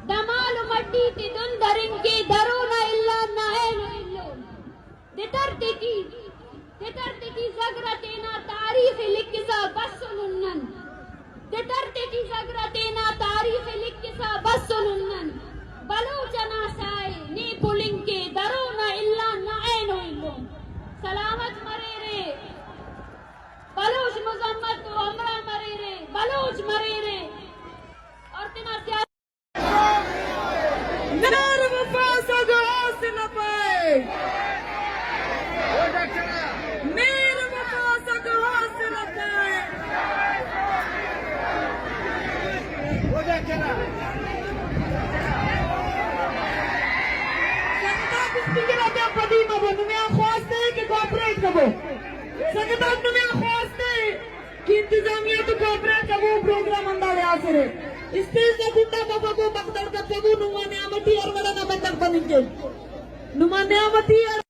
دمال و مڈی تی دن درنکے درون ء الان نہ اینو الون۔ دتر تیٹی، دتر تیٹی زگرتینا تاریخ لکھسا بسن انن۔ دتر تیٹی زگرتینا تاریخ لکھسا بسن انن۔ بلوچ انا سائے نی پلنکے درون ء الان نہ اینو الون۔ سلامت مریرے۔ بلوچ مذمت تو ہمراہ مریرے، بلوچ مریرے۔ اور تینا سیاست میر وفا سگ حاصل پائے۔ میر وفا سگ حاصل پائے۔ سنگتا کشتی کے رابطہ پدی مبو، نمیا خواستے کہ کوپریٹ کبو۔ سنگتا نمیا خواستے کہ انتظامیہ تو کوپریٹ کبو، پروگرام انداز آسرے۔ اسٹیج ء گڈا مبو، بخت درکت کبو، نما نیامتی ہر وڑا نہ بندگ بننگے۔ نما نیامتی ہر